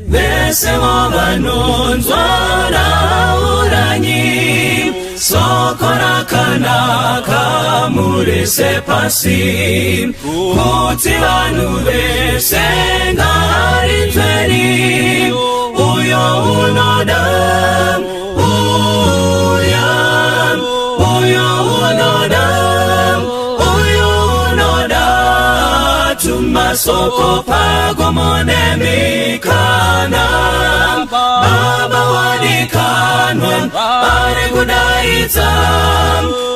Vese vanonzwa rauranyi soko rakanaka murise pasi kuti vanhu vese ngarinzweni uyo unoda uya uyo unoda uyo unoda tumasoko pagomo nemikana baba wadikanwa vari kudaidza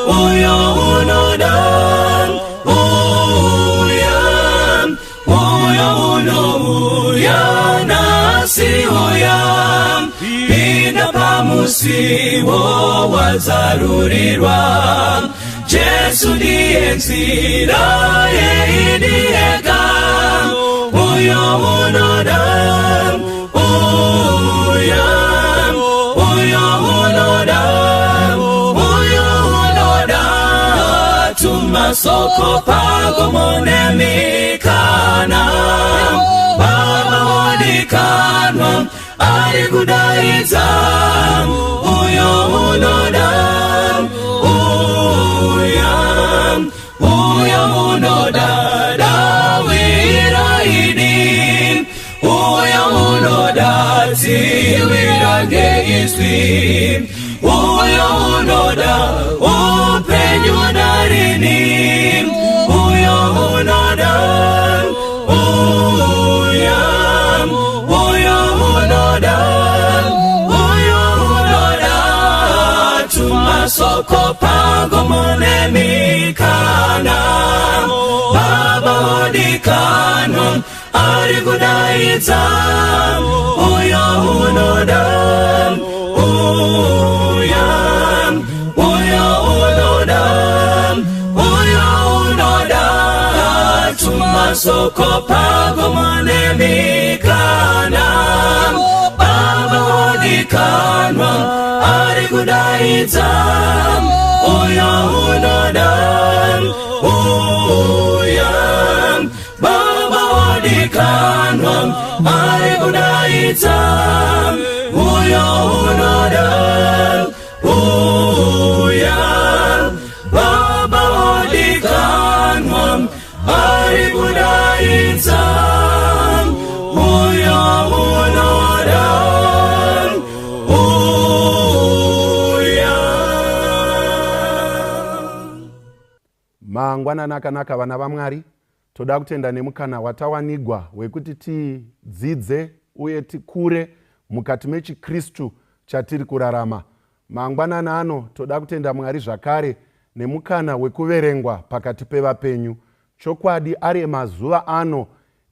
uyo unoda uya uyo unouya nhasi uya pinda pamusiwo wazarurirwa Jesu ndiye nzira yeidiyega uyo unoda uya uyo unoda uyo unoda tumasoko pagomo nemikana baba wadikanwa ari kudaidza uyo unoda uya uyo unoda dawira ini uyo unoda tsiwira ngeizwi uyo unoda upenyu narini uyo unoda uya uyo unoda uyo unoda tumasoko pagomo nemikana baba wadikanwa ari kudaidza uyo unoda uya uyo unoda uyo unoda tumasoko pagomo nemikana baba wadikanwa ari kudaidza uyo unoda uya baba wadikanwa ari kudaidza uyo unoda uya baba wadikanwa ari kudaidza uyo unoda uya. Mangwanani akanaka, vana vaMwari. Toda kutenda nemukana watawanigwa wekuti tidzidze uye tikure mukati mechikristu chatiri kurarama. Mangwanani ano toda kutenda Mwari zvakare nemukana wekuverengwa pakati pevapenyu. Chokwadi ari mazuva ano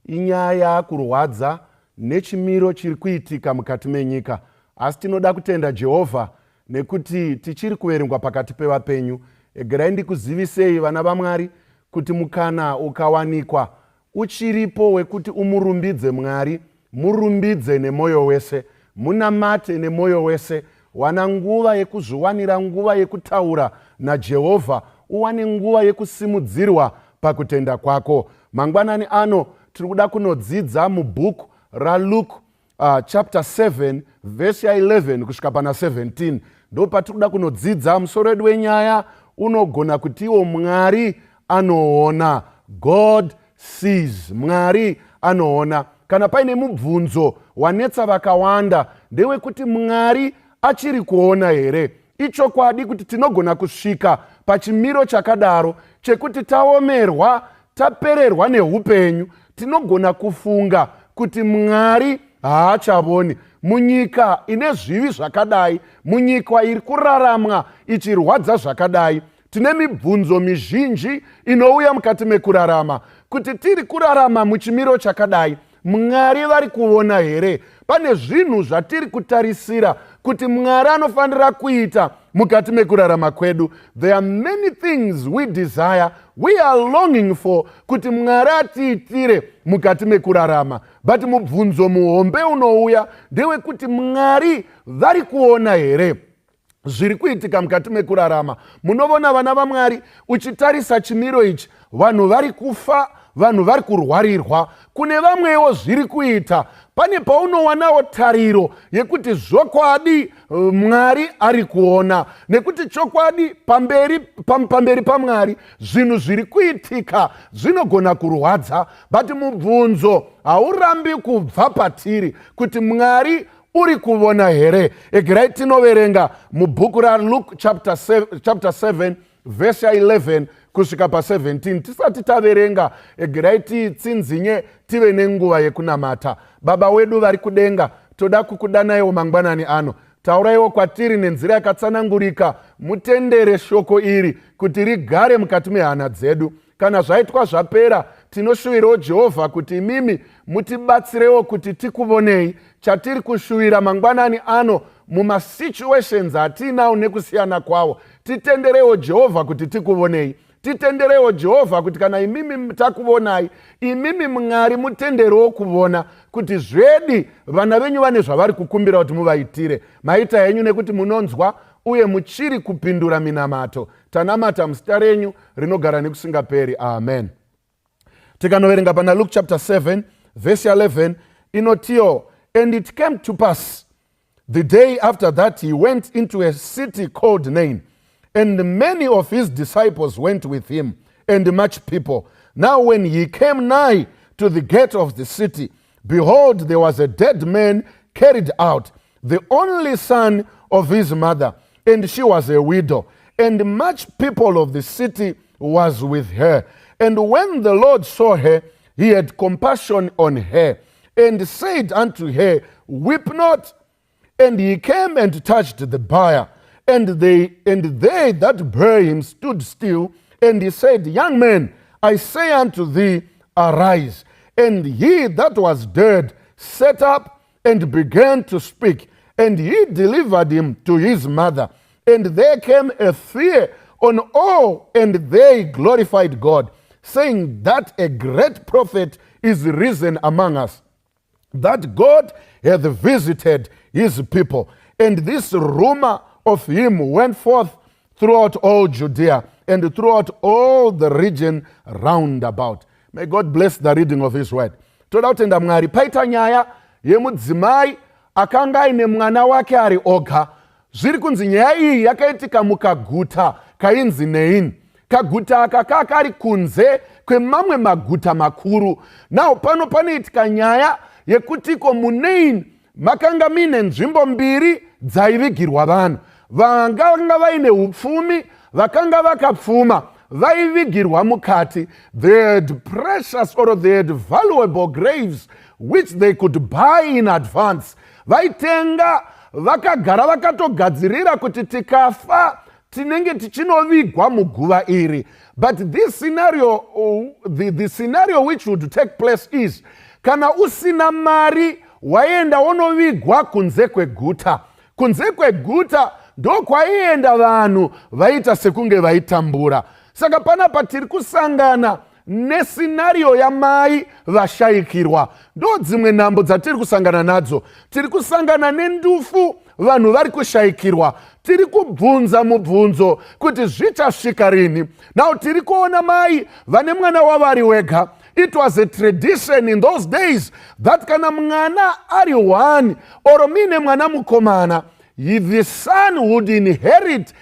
inyaya yakurwadza nechimiro chiri kuitika mukati menyika, asi tinoda kutenda Jehovha nekuti tichiri kuverengwa pakati pevapenyu. Egerai ndikuzivisei, vana vaMwari, kuti mukana ukawanikwa uchiripo wekuti umurumbidze Mwari, murumbidze nemwoyo wese, munamate nemwoyo wese. Wana nguva yekuzviwanira nguva yekutaura naJehovha, uwane nguva yekusimudzirwa pakutenda kwako. Mangwanani ano tiri kuda kunodzidza mubhuku raLuke chapter 7 vhesi ya11 kusvika pana 17. Ndo patiri kuda kunodzidza. Musoro wedu wenyaya unogona kutiwo Mwari anoona, God sees. Mwari anoona. Kana paine mubvunzo wanetsa vakawanda ndewekuti Mwari achiri kuona here? Ichokwadi kuti tinogona kusvika pachimiro chakadaro chekuti taomerwa, tapererwa neupenyu, tinogona kufunga kuti Mwari haachavoni. Munyika ine zvivi zvakadai, munyika iri kuraramwa ichirwadza zvakadai, tine mibvunzo mizhinji inouya mukati mekurarama kuti tiri kurarama muchimiro chakadai, Mwari vari kuona here? Pane zvinhu zvatiri kutarisira kuti Mwari anofanira kuita mukati mekurarama kwedu. There are many things we desire, we are longing for kuti Mwari atiitire mukati mekurarama, but mubvunzo muhombe unouya ndewekuti Mwari vari kuona here zviri kuitika mukati mekurarama? Munovona, vana vaMwari, uchitarisa chimiro ichi, vanhu vari kufa. Vanhu vari kurwarirwa. Kune vamwewo zviri kuita. Pane paunowanawo tariro yekuti zvokwadi Mwari ari kuona, nekuti chokwadi pamberi, pamberi paMwari zvinhu zviri kuitika zvinogona kurwadza, but mubvunzo haurambi kubva patiri kuti Mwari uri kuvona here? Egerai tinoverenga mubhuku raLuke chapter 7, chapter 7 vhesi ya11 kusvika pa17. Tisati taverenga, egerai titsinzinye, tive nenguva yekunamata. Baba wedu vari kudenga, toda kukudanaiwo mangwanani ano. Tauraiwo kwatiri nenzira yakatsanangurika. Mutendere shoko iri kuti rigare mukati mehana dzedu. Kana zvaitwa zvapera, tinoshuvirawo, Jehovha, kuti imimi mutibatsirewo kuti tikuvonei. Chatiri kushuvira mangwanani ano, mumasituations atiinawo nekusiyana kwawo, titenderewo, Jehovha, kuti tikuvonei. Titenderewo, Jehovha, kuti kana imimi takuvonai, imimi Mwari mutenderewo kuvona kuti zvedi vana venyu vane zvavari kukumbira kuti muvaitire. Maita henyu nekuti munonzwa uye muchiri kupindura minamato. Tanamata muzita renyu rinogara nekusingaperi. Amen. Tikanoverenga pana Luke chapter 7 verse 11, inotiyo, "And it came to pass the day after that he went into a city called Nain, and many of his disciples went with him, and much people. Now when he came nigh to the gate of the city, behold, there was a dead man carried out, the only son of his mother, and she was a widow, and much people of the city was with her. And when the Lord saw her, he had compassion on her, and said unto her, 'Weep not.' And he came and touched the bier, and they that bare him stood still. And he said, 'Young man, I say unto thee, arise.' And he that was dead sat up and began to speak. And he delivered him to his mother. And there came a fear on all, and they glorified God, saying that a great prophet is risen among us, that God hath visited his people. And this rumor of him went forth throughout all Judea and throughout all the region round about." May God bless the reading of his word. Toda kutenda Mwari. Paita nyaya yemudzimai akanga aine mwana wake ari oga. Zviri kunzi nyaya iyi yakaitika mukaguta kainzi Neini. Kaguta aka kakari kunze kwemamwe maguta makuru. Now pano panoitika nyaya yekutiko muNeini makanga muine nzvimbo mbiri dzaivigirwa vanhu. Vanganga vaine upfumi, vakanga vakapfuma, vaivigirwa mukati. They had precious or they had valuable graves which they could buy in advance. Vaitenga vakagara vakatogadzirira kuti tikafa tinenge tichinovigwa muguva iri. But this scenario, the scenario which would take place is, kana usina mari, waienda wonovigwa kunze kweguta. Kunze kweguta ndokwaienda vanhu vaita sekunge vaitambura. Saka panapa tiri kusangana nescenario yamai vashayikirwa. Ndo dzimwe nhambo dzatiri kusangana nadzo. Tiri kusangana nendufu, vanhu vari kushayikirwa. Tiri kubvunza mubvunzo kuti zvichasvika rini? Now tiri kuona mai vane mwana wavo ari wega. It was a tradition in those days that kana mwana ari one or muine mwana mukomana, the son would inherit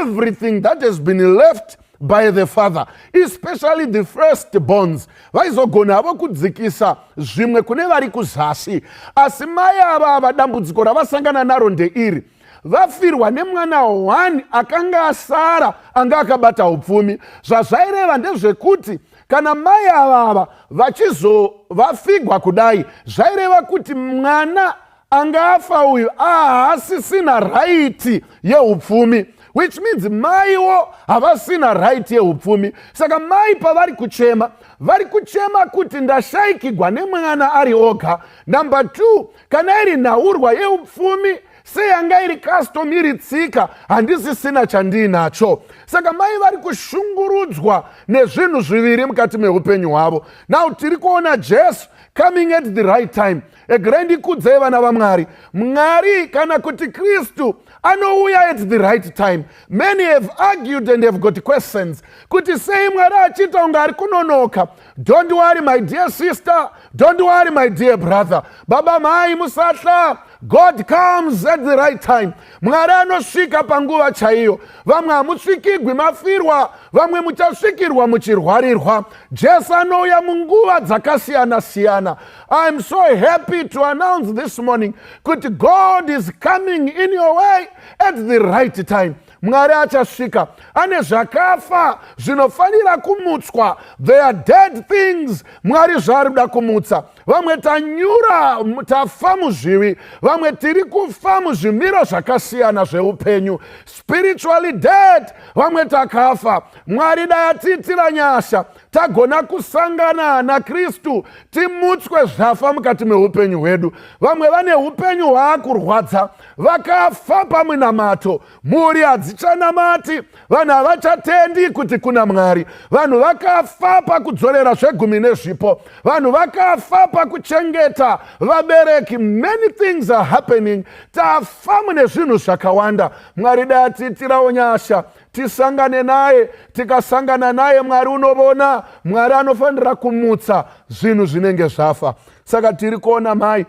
everything that has been left by the father, especially the first borns. Vaizogona havo kudzikisa zvimwe kune vari kuzasi. Asi mai ava ava, dambudziko ravasangana naro ndeiri: vafirwa nemwana 1 akanga asara, anga akabata upfumi. Zvazvaireva ndezvekuti kana mai avava vachizovafigwa kudai, zvaireva kuti mwana anga afa uyu haasisina right yeupfumi, which means maiwo havasina right yeupfumi. Saka mai pavari kuchema, vari kuchema kuti ndashayikigwa nemwana ari oga. Number 2, kana iri nhaurwa yeupfumi, seyanga iri custom, iri tsika, handisisina chandiinacho. Saka mai vari kushungurudzwa nezvinhu zviviri mukati meupenyu hwavo. Now tiri kuona Jesu coming at the right time. Egerai ndikudzei, vana vaMwari, Mwari kana kuti Kristu anouya at the right time. Many have argued and have got questions kuti sei Mwari achiita kunge ari kunonoka. Don't worry, my dear sister. Don't worry, my dear brother. Baba, mai, musatya. God comes at the right time. Mwari anosvika panguva chaiyo. Vamwe hamusvikigwi mafirwa, vamwe muchasvikirwa muchirwarirwa. Jesu anouya munguva dzakasiyana-siyana. I am so happy to announce this morning kuti God is coming in your way at the right time. Mwari achasvika. Ane zvakafa zvinofanira kumutswa. There are dead things Mwari zvaari kuda kumutsa. Vamwe tanyura, tafa muzvivi, vamwe tiri kufa muzvimiro zvakasiyana zveupenyu, spiritually dead, vamwe takafa. Mwari dai atiitira nyasha, tagona kusangana naKristu, timutswe zvafa mukati meupenyu hwedu. Vamwe vane upenyu hwaakurwadza, vakafa pamunamato, mhuri hadzichanamati, vanhu havachatendi kuti kuna Mwari, vanhu vakafa pakudzorera zvegumi nezvipo, vanhu vakafa pakuchengeta vabereki. Many things are happening. Tafa mune zvinhu zvakawanda. Mwari dai atiitirawo nyasha, tisangane naye. Tikasangana naye, Mwari unovona, Mwari anofanira kumutsa zvinhu zvinenge zvafa. Saka tiri kuona mai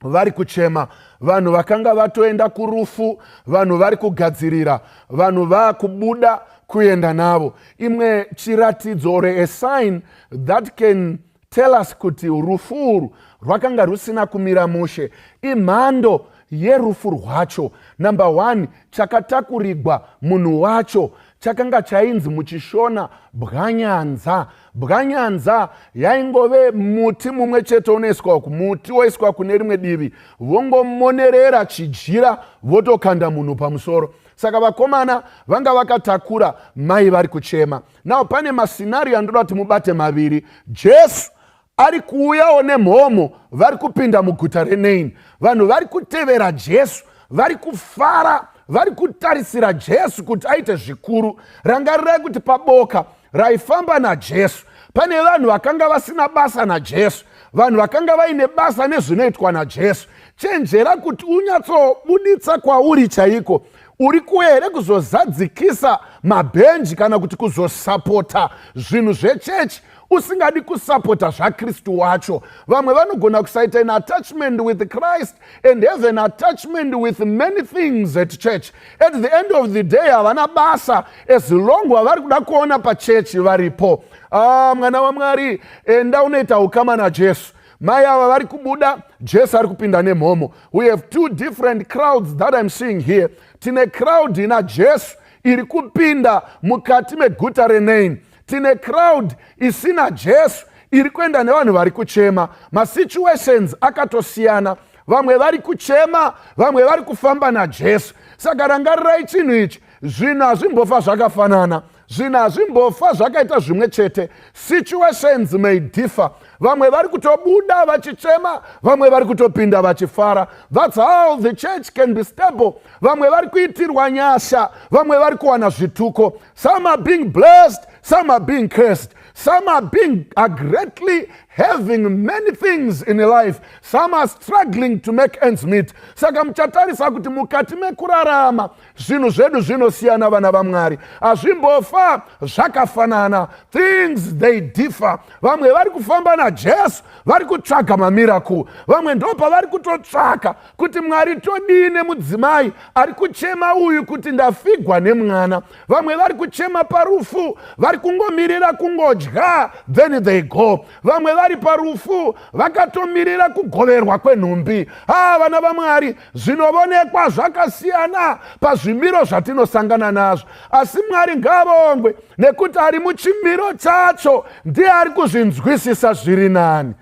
vari kuchema, vanhu vakanga vatoenda kurufu, vanhu vari kugadzirira, vanhu vaakubuda kuenda navo. Imwe chiratidzo or a sign that can tell us kuti rufu urwu rwakanga rusina kumira mushe imhando yerufu rwacho. Number one, chakatakurigwa munhu wacho chakanga chainzi muchiShona bwanyanza. Bwanyanza yaingove muti mumwe chete unoiswa muti, woiswa kune rimwe divi, vongomonerera chijira, votokanda munhu pamusoro. Saka vakomana vanga vakatakura mai vari kuchema. Now pane mascenario andoda kuti mubate maviri. Jesu ari kuuyawo nemhomho, vari kupinda muguta reNain. Vanhu vari kutevera Jesu vari kufara, vari kutarisira Jesu kuti aite zvikuru. Rangarirai kuti paboka raifamba naJesu pane vanhu vakanga vasina basa naJesu, vanhu vakanga vaine basa nezvinoitwa naJesu. Chenjera kuti unyatsobuditsa kwauri chaiko. Uri kuuya here kuzozadzikisa mabhenji kana kuti kuzosapota zvinhu zvechechi, usingadi kusapota zvaKristu wacho? Vamwe vanogona kusaita an attachment with Christ and have an attachment with many things at church. At the end of the day havana basa, as long vavari kuda kuona pachechi varipo. Ah, mwana waMwari, enda unoita ukama naJesu. Mai ava vari kubuda, Jesu ari kupinda nemhomho. We have two different crowds that I'm seeing here. Tine crowd ina Jesu iri kupinda mukati meguta reNain. Tine crowd isina Jesu iri kuenda nevanhu vari kuchema. Masituations akatosiyana. Vamwe vari kuchema, vamwe vari kufamba naJesu. Saka rangarirai chinhu ichi: zvinhu hazvimbofa zvakafanana, zvinhu hazvimbofa zvakaita zvimwe chete. Situations may differ. Vamwe vari kutobuda vachichema, vamwe vari kutopinda vachifara. That's how the church can be stable. Vamwe vari kuitirwa nyasha, vamwe vari kuwana zvituko. Some are being blessed, some are being cursed. Some are greatly having many things in life, some are struggling to make ends meet. Saka muchatarisa kuti mukati mekurarama zvinhu zvedu zvinosiyana. Vana vaMwari, hazvimbofa zvakafanana. Things, they differ. Vamwe vari kufamba naJesu vari kutsvaga mamiracle, vamwe ndopavari kutotsvaka kuti Mwari todii nemudzimai ari kuchema uyu kuti ndafigwa nemwana. Vamwe vari kuchema parufu, vari kungomirira kungodya, then they go. Vamwe vari parufu vakatomirira kugoverwa kwenhumbi. Ha, vana vaMwari, zvinovonekwa zvakasiyana pazvimiro zvatinosangana nazvo, asi Mwari ngavongwe nekuti ari muchimiro chacho ndiye ari kuzvinzwisisa zviri nani.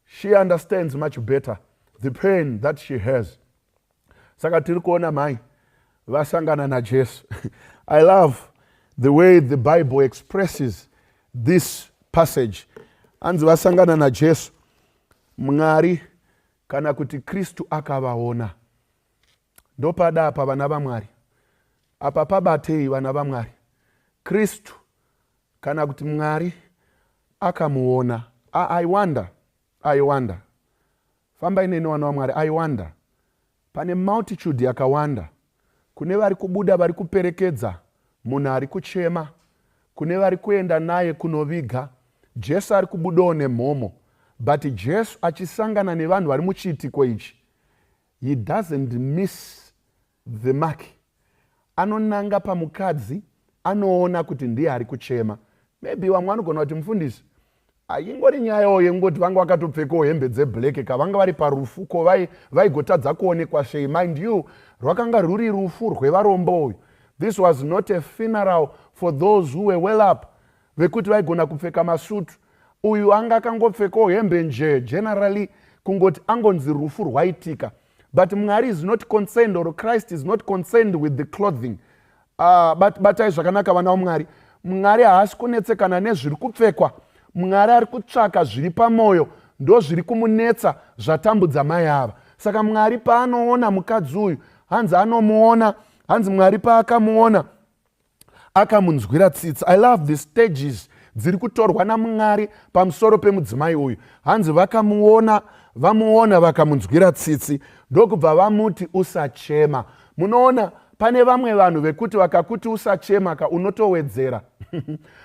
She understands much better the pain that she has. Saka tiri kuona mai vasangana naJesu. I love the way the Bible expresses this passage. Anzi vasangana naJesu, Mwari kana kuti Kristu akavaona. Ndopada apa, vana vaMwari, apa pabatei, vana vaMwari. Kristu kana kuti Mwari akamuona. I wonder, I wonder. Fambai neni wana waMwari. I wonder, pane multitude yakawanda. Kune vari kubuda vari kuperekedza munhu ari kuchema, kune vari kuenda naye kunoviga. Jesu ari kubudawo nemhomo, but Jesu achisangana nevanhu vari muchiitiko ichi, he doesn't miss the mark. Anonanga pamukadzi, anoona kuti ndiye ari kuchema. Maybe vamwe vanogona kuti, "Mufundisi, ingori nyayawo yengoti vanga vakatopfekawo hembe dzeblack ka, vanga vari parufu, ko vaigotadza kuonekwa sei?" Mind you, rwakanga rwuri rufu rwevarombo uyu. This was not a funeral for those who were well up, vekuti vaigona kupfeka masutu. Uyu anga akangopfekawo hembe nje, generally kungoti angonzi rufu rwaitika. But Mwari is not concerned, or Christ is not concerned with the clothing. Batai zvakanaka, vana vaMwari. Mwari haasi kunetsekana nezviri kupfekwa. Mwari ari kutsvaka zviri pamwoyo, ndo zviri kumunetsa, zvatambudza mai ava. Saka Mwari paanoona mukadzi uyu, hanzi anomuona, hanzi Mwari paakamuona akamunzwira tsitsi. I love the stages dziri kutorwa naMwari pamusoro pemudzimai uyu. Hanzi vakamuona, vamuona vakamunzwira tsitsi, ndokubva vamuti, "Usachema." Munoona, pane vamwe vanhu vekuti vakakuti usachema ka, unotowedzera,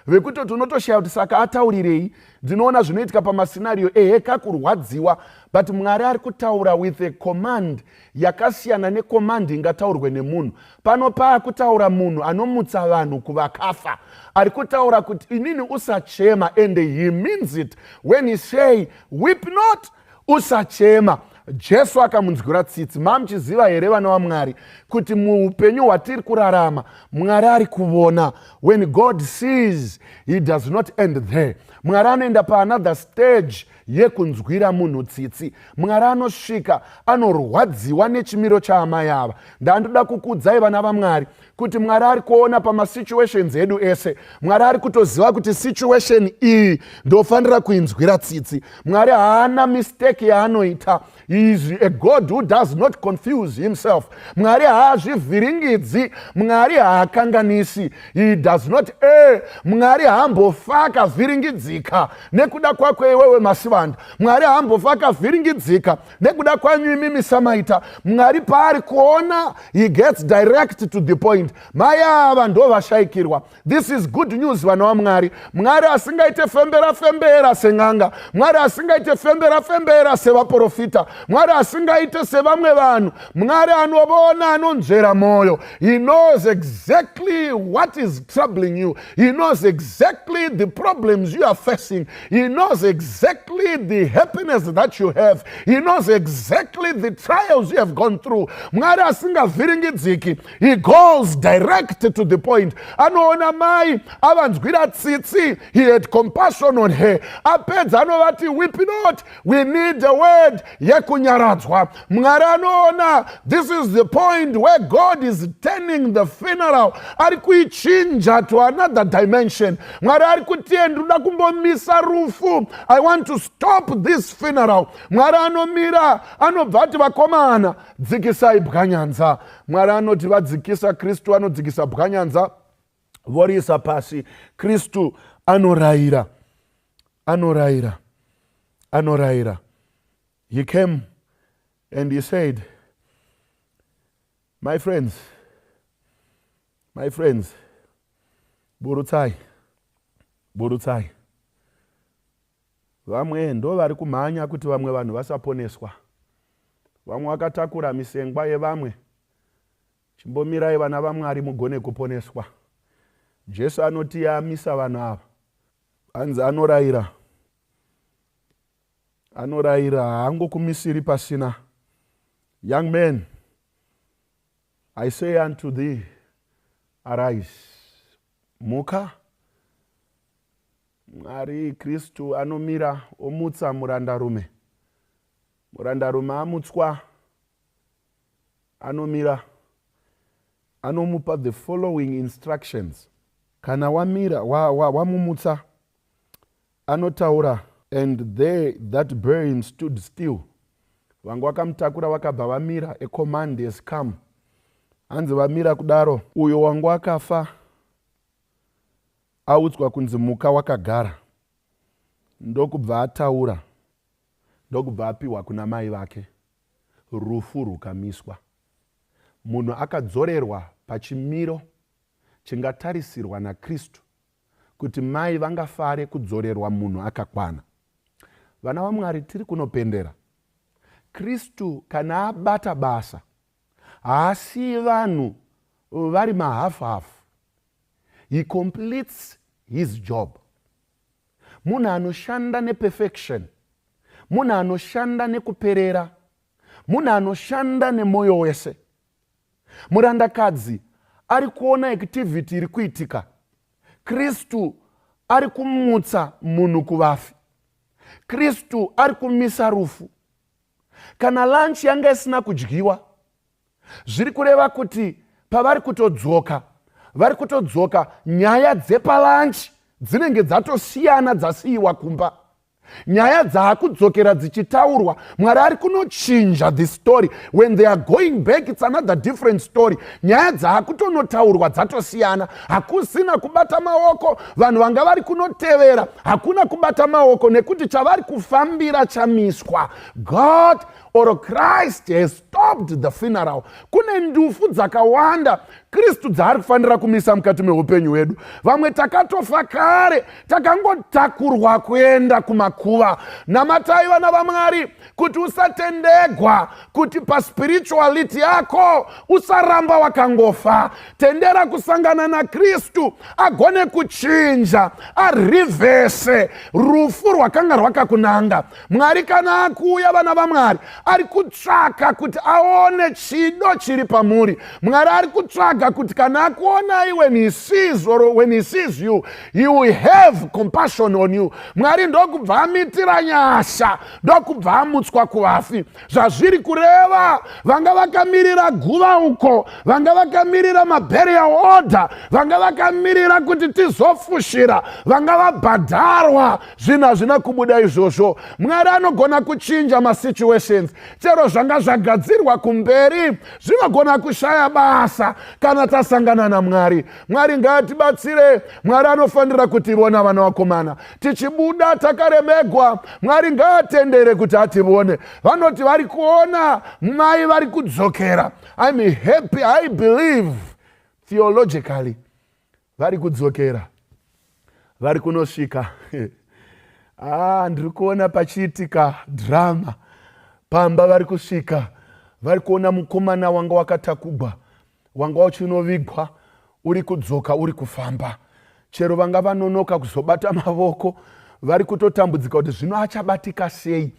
vekutoti unotoshaya kuti saka ataurirei. Ndinoona zvinoitika pamascenario ehe kakurwadziwa, but Mwari ari kutaura with a command yakasiyana necommand ingataurwe nemunhu. Pano paakutaura munhu anomutsa vanhu kuvakafa, ari kutaura kuti, "Inini usachema," and he means it when he say, "Weep not," usachema. Jesu akamunzwira tsitsi. Mamuchiziva here, vana vaMwari, kuti muupenyu hwatiri kurarama Mwari ari kuvona? When God sees, he does not end there. Mwari anoenda paanother stage yekunzwira munhu tsitsi. Mwari anosvika anorwadziwa nechimiro chaamai ava. Ndandoda kukuudzai, vana vaMwari, kuti Mwari ari kuona pamasituations edu ese. Mwari ari kutoziva kuti situation iyi ndofanira kuinzwira tsitsi. Mwari haana mistake yaanoita. He is a God who does not confuse himself. Mwari haazvivhiringidzi, Mwari haakanganisi. He does not err. Mwari haambofa akavhiringidzika nekuda kwako iwewe Masivanda. Mwari haambofa akavhiringidzika nekuda kwanyu imimi Samaita. Mwari paari kuona, he gets direct to the point. Mai ava ndo vashayikirwa. This is good news, vana vaMwari. Mwari asingaite fembera fembera sen'anga, Mwari asingaite fembera fembera sevaprofita, Mwari asingaite sevamwe vanhu. Mwari anovona, anonzvera mwoyo. He knows exactly what is troubling you. He knows exactly the problems you are facing. He knows exactly the happiness that you have. He knows exactly the trials you have gone through. Mwari asingavhiringidziki, he goes direct to the point. Anoona mai, avanzwira tsitsi. He had compassion on her. Apedza anovati, "Weep not." We need a word yekunyaradzwa. Mwari anoona, this is the point where God is turning the funeral, ari kuichinja to another dimension. Mwari ari kuti, "Ndinoda kumbomisa rufu. I want to stop this funeral." Mwari anomira, anobva ati, "Vakomana, dzikisai bwanyanza." Mwari anoti vadzikisa, Kristu anodzikisa bwanyanza, voriisa pasi. Kristu anorayira, anorayira, anorayira. He came and he said, "My friends, my friends, burutsai, burutsai." Vamwe ndo vari kumhanya kuti vamwe vanhu vasaponeswa. Vamwe vakatakura misengwa yevamwe. Chimbomirai, vana vaMwari, mugone kuponeswa. Jesu anoti yaamisa vanhu ava, hanzi anorayira, anorayira, haangokumisiri pasina. "Young man, I say unto thee, arise." Muka. Mwari Kristu anomira, omutsa murandarume. Murandarume amutswa, anomira, anomupa the following instructions. Kana wamira, wamumutsa, anotaura, "And they that bear him stood still." Vanga vakamutakura vakabva vamira. A command has come. Hanzi vamira kudaro, uyo wanga akafa audzwa kunzi, "Muka wakagara." Ndokubva ataura. Ndokubva apiwa kuna mai vake. Rufu rwukamiswa. Munhu akadzorerwa pachimiro chingatarisirwa naKristu kuti mai vangafare kudzorerwa munhu akakwana. Vana vaMwari, tiri kunopendera. Kristu kana abata basa, haasiyi vanhu vari mahafu-hafu. He completes his job. Munhu anoshanda neperfection, munhu anoshanda nekuperera, munhu anoshanda nemwoyo wese. Murandakadzi ari kuona activity iri kuitika. Kristu ari kumutsa munhu kuvafi. Kristu ari kumisa rufu. Kana lunch yanga isina kudyiwa, zviri kureva kuti pavari kutodzoka, vari kutodzoka nyaya dzepalunch dzinenge dzatosiyana, dzasiyiwa kumba. Nyaya dzaakudzokera dzichitaurwa. Mwari ari kunochinja the story. When they are going back, it's another different story. Nyaya dzaakutonotaurwa dzatosiyana. Hakusina kubata maoko. Vanhu vanga vari kunotevera, hakuna kubata maoko, nekuti chavari kufambira chamiswa. God or Christ has stopped the funeral. Kune ndufu dzakawanda Kristu dzaari kufanira kumisa mukati meupenyu hwedu. Vamwe takatofa kare, takangotakurwa kuenda kumakuva. Namatai, vana vaMwari, kuti usatendegwa kuti paspirituality yako usaramba wakangofa. Tendera kusangana naKristu agone kuchinja, areverse rufu rwakanga rwakakunanga. Mwari kana akuuya, vana vaMwari, ari kutsvaka kuti aone chido chiri pamuri. Mwari ari kutsvaga kuti kana akuonai, when he sees or when he sees you, he will have compassion on you. Mwari ndokubva amitira nyasha, ndokubva amutswa kuvafi. Zvazviri kureva, vanga vakamirira guva uko, vanga vakamirira maburial order, vanga vakamirira kuti tizofushira, vanga vabhadharwa, zvinhu hazvina kubuda izvozvo. Mwari anogona kuchinja masituations. Chero zvanga zvagadzirwa kumberi zvinogona kushaya basa kana tasangana naMwari. Mwari ngaatibatsire. Mwari anofanira kutivona, vana vakomana, tichibuda takaremegwa. Mwari ngaatendere kuti ativone. Vanoti vari kuona mai vari kudzokera. I'm happy. I believe theologically vari kudzokera, vari kunosvika. Ah, ndiri kuona pachiitika drama pamba. Vari kusvika, vari kuona mukomana wanga wakatakugwa, wanga uchinovigwa, uri kudzoka, uri kufamba. Chero vanga vanonoka kuzobata mavoko, vari kutotambudzika kuti zvino achabatika sei.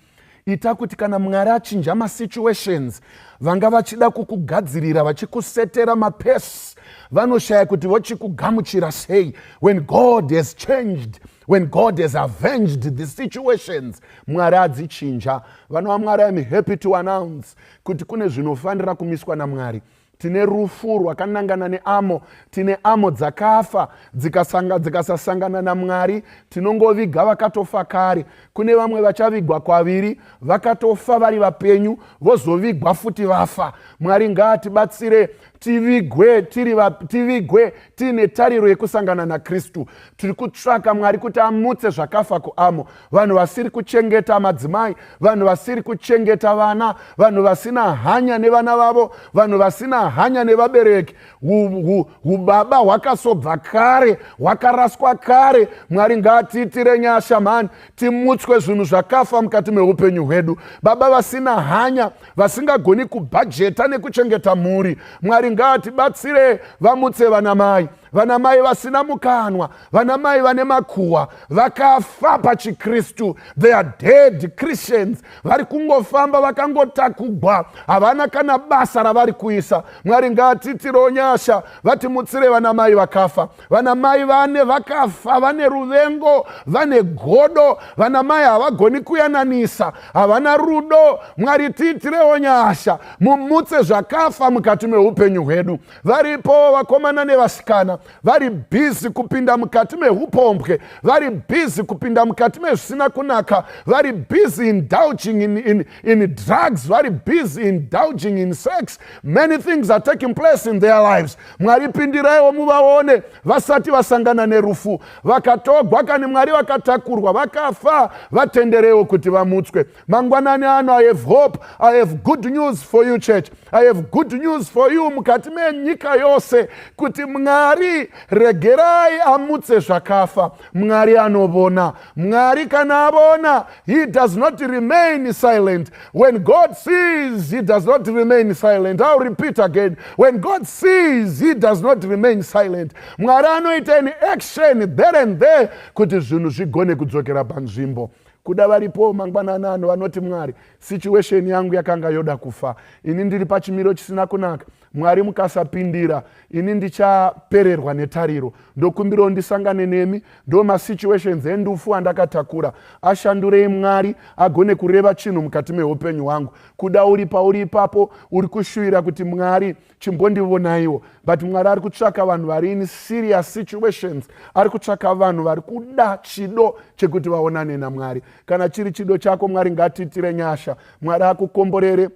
Ita kuti kana Mwari achinja masituations, vanga vachida kukugadzirira, vachikusetera mapesi, vanoshaya kuti vochikugamuchira sei. When God has changed, when God has avenged the situations, Mwari adzichinja. Vana vaMwari, I'm happy to announce kuti kune zvinofanira kumiswa naMwari. Tine rufu rwakanangana neamo. Tine amo dzakafa dzikasasangana naMwari. Tinongoviga vakatofa kare. Kune vamwe vachavigwa kwaviri, vakatofa vari vapenyu, vozovigwa futi vafa. Mwari ngaatibatsire tivigwe tiri tivigwe tiine tariro yekusangana naKristu. Tiri kutsvaka Mwari kuti amutse zvakafa kuamo. Vanhu vasiri kuchengeta madzimai, vanhu vasiri kuchengeta vana, vanhu vasina hanya nevana vavo, vanhu vasina hanya nevabereki. Ubaba hwakasobva kare, hwakaraswa kare. Mwari ngaatiitire nyasha mhani, timutswe zvinhu zvakafa mukati meupenyu hwedu. Baba vasina hanya, vasingagoni kubhajeta nekuchengeta mhuri, Mwari ngaatibatsire vamutse vana mai. Vana mai vasina mukanwa, vana mai vane makuhwa, vakafa pachikristu. They are dead Christians. Vari kungofamba vakangotakugwa, havana kana basa ravari kuisa. Mwari ngaatiitirewo nyasha, vatimutsire vana mai vakafa. Vana mai vane vakafa, vane ruvengo, vane godo. Vana mai havagoni kuyananisa, havana rudo. Mwari, tiitirewo nyasha, mumutse zvakafa mukati meupenyu hwedu. Varipo vakomana nevasikana. mabasa, vari bhizi kupinda mukati meupombwe, vari bhizi kupinda mukati mezvisina kunaka, vari busy indulging in drugs, vari busy indulging in sex. Many things are taking place in their lives. Mwari, pindiraiwo muvaone vasati vasangana nerufu. Vakatogwa kani Mwari, vakatakurwa, vakafa, vatendereiwo kuti vamutswe mangwanani ano. I have hope. I have good news for you, church. I have good news for you mukati menyika yose, kuti Mwari regerai amutse zvakafa. Mwari anovona. Mwari kana avona, he does not remain silent. When God sees, he does not remain silent. I'll repeat again: when God sees, he does not remain silent. Mwari anoita an action there and there kuti zvinhu zvigone kudzokera panzvimbo. Kuda varipo mangwanani ano vanoti, "Mwari, situation yangu yakanga yoda kufa. Ini ndiri pachimiro chisina kunaka. Mwari, mukasapindira, ini ndichapererwa netariro. Ndokumbirawo ndisangane nemi. Ndo masituations endufu andakatakura. Ashandurei Mwari, agone kureva chinhu mukati meupenyu hwangu." Kuda uri pauri ipapo, uri kushuvira kuti, "Mwari, chimbondionaiwo." But Mwari ari kutsvaka vanhu vari in serious situations. Ari kutsvaka vanhu vari kuda chido chekuti vaonane naMwari. Kana chiri chido chako, Mwari ngatiitire nyasha. Mwari akukomborere.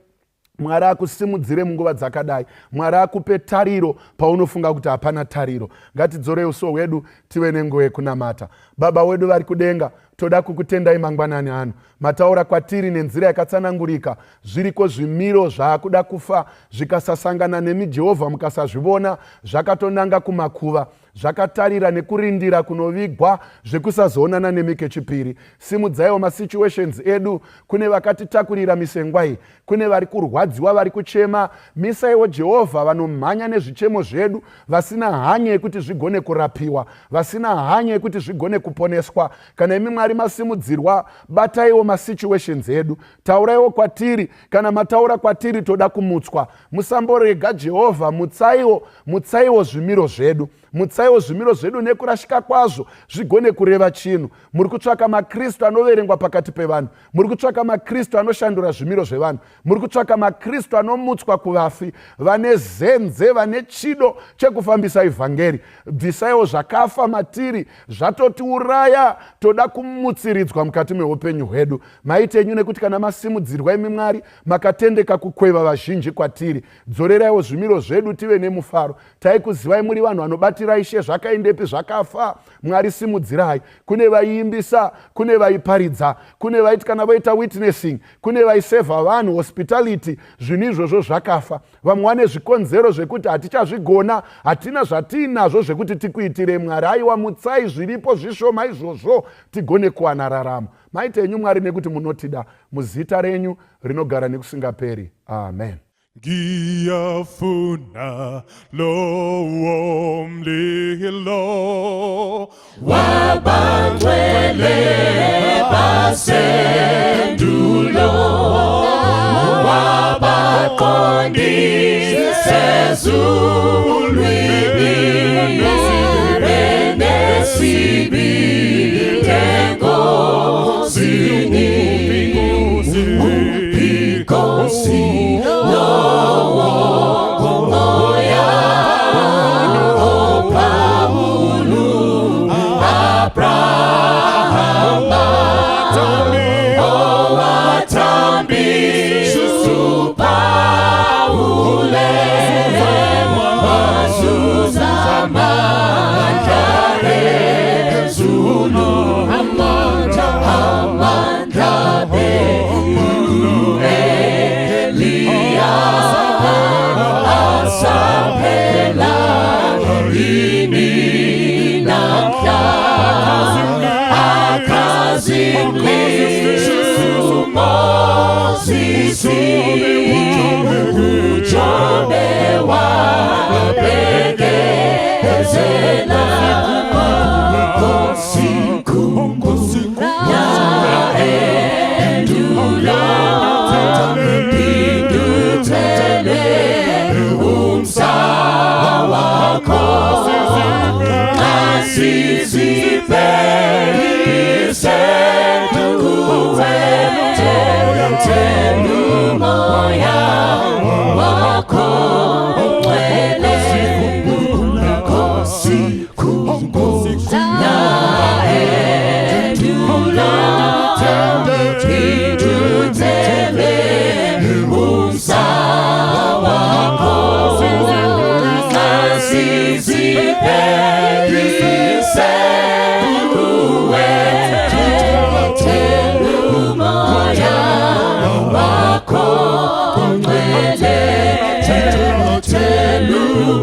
Mwari akusimudzire munguva dzakadai. Mwari akupe tariro paunofunga kuti hapana tariro. Ngatidzorei uso hwedu, tive nenguva yekunamata. Baba wedu vari kudenga, toda kukutendai mangwanani ano. Mataura kwatiri nenzira yakatsanangurika. Zviriko zvimiro zvaakuda kufa, zvikasasangana nemi Jehovha, mukasazvivona, zvakatonanga kumakuva, zvakatarira nekurindira kunovigwa zvekusazoonana nemi kechipiri. Simudzaiwo masituations edu. Kune vakatitakurira misengwa iyi, kune vari kurwadziwa, vari kuchema, misaiwo Jehovha vanomhanya nezvichemo zvedu, vasina hanya yekuti zvigone kurapiwa, vasina hanya yekuti zvigone kuponeswa. Kana imi Mwari masimudzirwa, bataiwo masituations edu, tauraiwo kwatiri. Kana mataura kwatiri, toda kumutswa. Musamborega Jehovha, mutsaiwo, mutsaiwo zvimiro zvedu, mutsaiwo zvimiro zvedu nekurashika kwazvo, zvigone kureva chinhu. Muri kutsvaka makristu anoverengwa pakati pevanhu. Muri kutsvaka makristu anoshandura zvimiro zvevanhu. Muri kutsvaka makristu anomutswa kuvafi, vane zenze, vane chido chekufambisa ivhangeri. Bvisaiwo zvakafa matiri, zvatotiuraya. Toda kumutsiridzwa mukati meupenyu hwedu. Maitenyu, nekuti kana masimudzirwa imi Mwari, makatendeka kukweva vazhinji kwatiri. Dzoreraiwo zvimiro zvedu, tive nemufaro. Taikuzivai muri vanhu vanobatira Ishe. Zvakaendepi zvakafa? Mwari, simudzirai. Kune vaiimbisa, kune vaiparidza, kune vaiti kana voita witnessing, kune vaisevha vanhu, hospitality, zvinhu izvozvo zvakafa. Vamwe vane zvikonzero zvekuti hatichazvigona, hatina zvatiinazvo zvekuti tikuitire. Mwari, aiwa, mutsai zviripo zvishoma izvozvo, tigone kuwana raramo. Maita enyu Mwari, nekuti munotida. Muzita renyu rinogara nekusingaperi, amen. Ngiyafuna lowo mlilo wabangcwele basendulo, wabaqondise ezulwini benesibindi enkosini. Nkosi, lowo moya, oPawulu, Abrahama, owathambisa uPawule, wazuza amandla ezulu, amandla, amandla Eliya asaphela yini namhla akhazimlisa uMoses, uJobe wabekezela. Nkosi, khumbula endulo, phind'uthele umsa wakho, masizibhekise kuwe, thela umoya. Thelumoya.